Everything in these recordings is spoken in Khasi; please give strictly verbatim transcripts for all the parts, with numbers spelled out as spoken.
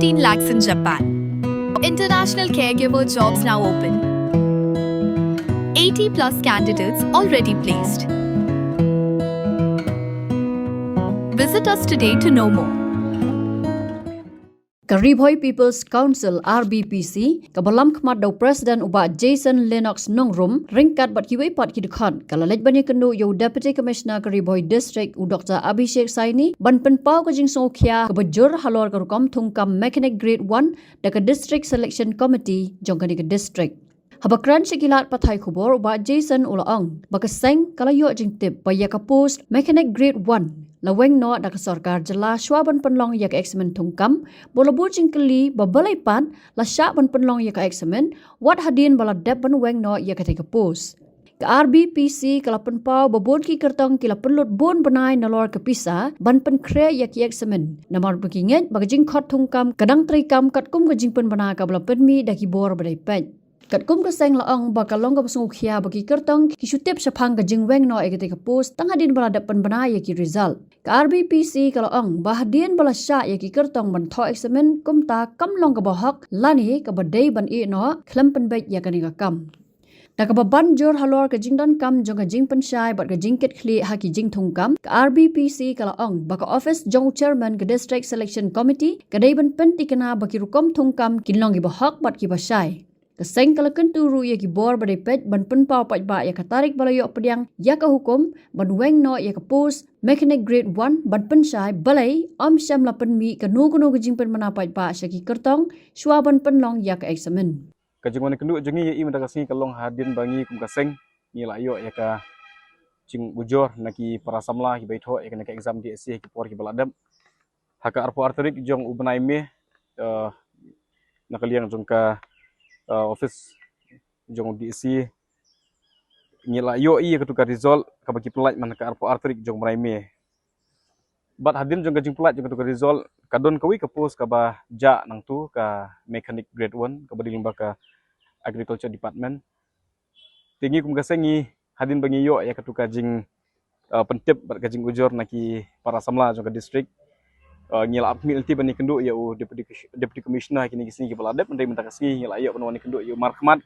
Fifteen lakhs in Japan. International caregiver jobs now open. Eighty plus candidates already placed. Visit us today to know more. Ka Ri Bhoi People's Council, R B P C, kaba lam khmat da u President u Bah Jason Lennox Nongrum, ryngkat bad kiwei pat ki dkhot, ka la leit ban ïakynduh ïa u Deputy Commissioner ka Ri Bhoi District, u Doctor Abhishek Saini, ban pynpaw ka jingsngewkhia kaba jur halor ka rukom thungkam Mechanic Grade one da ka District Selection Committee jong kane ka district. Haba kren sha ki lad pathai khubor, u Bah Jason u la ong ba ka seng ka la ïoh jingtip ba ïa ka post Mechanic Grade one la weng noh da ka sorkar jylla shwa ban pynlong ïa ka eksamin thungkam, bad u la buh jingkylli ba balei pat la shah ban pynlong ïa ka eksamin wat hadien ba la dep ban weng noh ïa katei ka post. Ka R B P C ka la pynpaw ba bun ki kyrtong ki la pynlut bun bnai nalor ka pisa ban pynkhreh ïa ki eksamin, namar ba ki ngeit ba ka jingkhot thungkam ka dang treikam katkum ka jingpynbna kaba la pynmih da ki bor ba dei peit. Katkum ka seng la ong ba ka long kaba sngewkhia ba ki kyrtong ki shu tip shaphang ka jingweng noh ïa katei ka post tang hadien ba la dep pynbna ïa ki result. Ka R B P C ka la ong ba hadien ba la shah ïa ki kyrtong ban thoh eksamin, kumta kam long kaba hok lane kaba dei ban ïeh noh khlem pynbeit ïa kane ka kam. Na kaba ban jur halor ka jingdonkam jong ka jingpynshai bad ka jingkitkhlieh ha ki jingthungkam, ka R B P C ka la ong ba ka office jong u Chairman ka District Selection Committee ka dei ban pyntikna ba ki rukom thungkam kin long kiba hok bad kiba shai. Ka seng ka la kyntu ruh ïa ki bor ba dei peit ban pynpaw paidbah ïa ka tarik ba la ïoh pdiang ïa ka hukum ban weng noh ïa ka post Mechanic Grade one ban pynshai, balei ym shym la pynmih kano kano ka jingpynbna paidbah sha ki kyrtong shwa ban pynlong ïa ka eksamin. Ka jingwan ïakynduh jong ngi ïa i mynta ka sngi ka long hadien ba ngi kum ka seng ngi la ïoh ïa ka jingujor na ki para samla kiba ïathoh ïa kane ka exam D S C ha ki por kiba la dep. Ha ka arphew ar tarik jong u bnai May, eh, na ka liang jong ka, eh, office jong u D S C, ngi la ïoh ïa katu ka result kaba ki pynlait man ha ka arphew ar tarik jong u bnai May. Bad hadien jong ka jingpynlait jong katu ka result, ka don kawei ka post kaba jah nangtu, ka Mechanic Grade one, kaba dei lyngba ka Agriculture Department. Te ngi kum ka seng ngi, hadien ba ngi ïoh ïa katu ka jing, eh, pyntip bad ka jingujor na ki para samla jong ka district, eh, ngi la ap khmih lynti ban ïakynduh ïa u Deputy, Deputy Commissioner ha kine ki sngi kiba la dep, hynrei mynta ka sngi ngi la ïoh ban wan ïakynduh ïa u markhmat.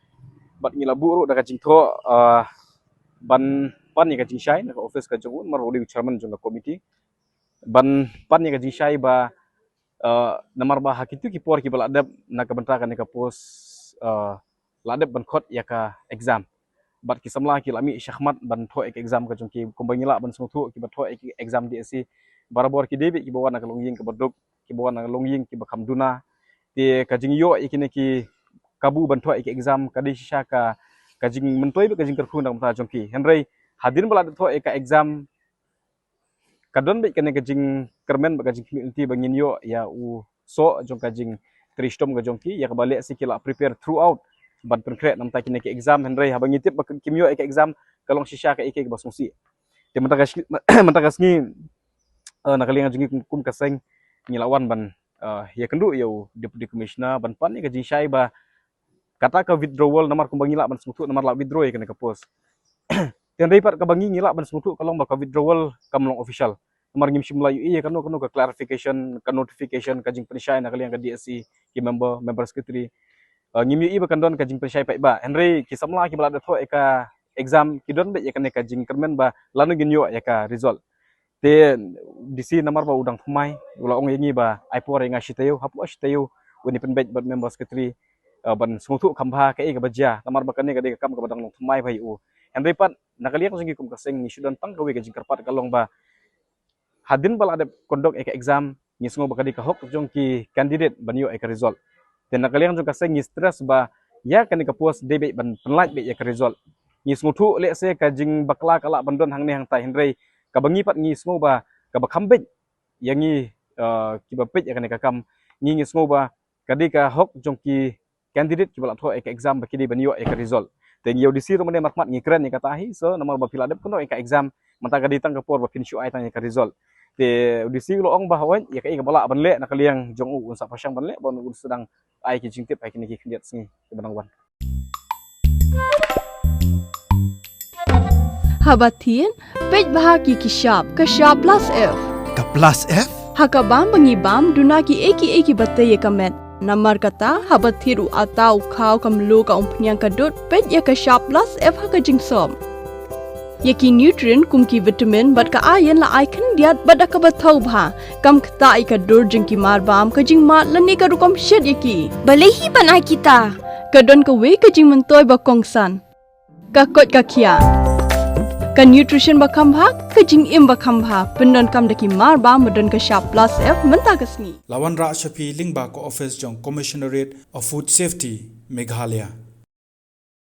Bad ngi la buh ruh da ka jingthoh, eh, ban pan ïa ka jingshai na ka office ka jong u, namar u dei u chairman jong ka committee. Ban pan ïa ka jingshai ba, eh, namar ba ha kitu ki por kiba la dep na ka bynta kane ka post, eh, la dep ban khot ïa ka exam. Bad ki samla ki la mih shakhmat ban thoh ïa ka exam ka jong ki, kumba ngi lah ban sngewthuh kiba thoh ïa ka exam D S C barabor ki dei beit kiba wan na ka longïing kaba duk, kiba wan na ka longïing kiba kham duna. Te ka jingïoh ïa kine ki kabu ban thoh ïa ka exam ka dei shisha ka, ka jingmyntoi bad ka jingkyrkhu na ka bynta jong ki. Hynrei hadien ba la dep thoh ïa ka exam, ka don beit kane ka jingkyrmen bad ka jingkhmih lynti ba ngin ïoh ïa u soh jong ka jingtrei shitom ka jong ki, ïa kaba lehse ki la prepare throughout ban pynkhreh na ka bynta kine ki exam, hynrei haba ngi tip ba kim ïoh ïa ka exam ka long shisha kaei kaei kaba sngewsih. Te mynta ka sngi, mynta ka sngi, eh, na ka liang jong ngi kum, kum ka seng ngi la wan ban, eh, ïakynduh ïa u Deputy Commissioner ban pan ïa ka jingshai ba kata ka withdrawal, namar kumba ngi lah ban sngewthuh namar la withdraw ïa kane ka post. Te hynrei pat kaba ngi, ngi lah ban sngewthuh ka long ba ka withdrawal kam long official. Namar ngim shym la ïohi ïa kano kano ka clarification, ka notification, ka jingpynshai na ka liang ka D S C, ki member, member secretary. Eh, ngim ïohi ba kan don ka jingpynshai paidbah. Hynrei ki samla kiba la dep thoh ïa ka exam ki don beit ïa kane ka jingkyrmen ba lano ngin ïoh ïa ka result. Te D C namar ba u dang thymmai, u la ong ïa ngi ba ai por ïa nga shi taïew, hapoh shi taïew un ïa pynbeit bad member secretary, eh, ban sngewthuh kham bha kaei kaba jia, namar ba kane ka dei ka kam kaba dang long thymmai bha ïa u. Hynrei pat na ka liang jong ngi kum ka seng ngi shu don tang kawei ka jingkyrpad ka long ba hadien ba la dep conduct ïa ka exam, ngi sngew ba ka dei ka hok jong ki candidate ban ïoh ïa ka result. Te na ka liang jong ka seng ngi stress ba ïa kane ka post dei beit ban pynlait beit ïa ka result. Ngi sngewthuh lehse ka jingbakla ka lah ban don hangne hangtai, hynrei kaba ngi pat ngi sngew ba kaba kham beit ïa ngi, eh, kiba peit ïa kane ka kam, ngi, ngi sngew ba ka dei ka hok jong ki candidate kiba la thoh ïa ka exam ba ki dei ban ïoh ïa ka result. Te ngi ïa u D C ruh mynne markhmat ngi kren ïa kata hi, so namar ba phi la dep conduct ïa ka exam, mynta ka dei tang ka por ba phin shu ai tang ïa ka result. Te u D C u la ong ba hooid, ïa kaei kaba lah ban leh na ka liang jong u un sa pyrshang ban leh, ba un sdang ai ki jingtip ha kine ki khyndiat sngi kiba nang wan. Haba thied, peit bha ki, ki shap, ka shap plus F. Ka plus F? Ha ka bam ba ngi bam, duna ki ei ki ei ki ba tei ïa ka met. Namar kata, haba thied u ata, u khaw, ka mluh, ka umphniang, ka dud, peit ïa ka Shap Plus F ha ka jingsop. Ïa ki nutrient kum ki vitamin bad ka iron la ai khyndiat bad da kaba thaw bha. Kam ktah ïa ka dur jong ki marbam, ka jingmad lane ka rukom shet ïa ki. Balei hi ban ai kita? Ka don kawei ka jingmyntoi ba kongsan. Ka koit ka khiah. Ka nutrition ba kham bha, ka jingim ba kham bha. Pyndonkam da ki marbam ba don ka Shap Plus F mynta ka sngi. La wanrah sha phi lyngba ka office jong Commissionerate of Food Safety, Meghalaya.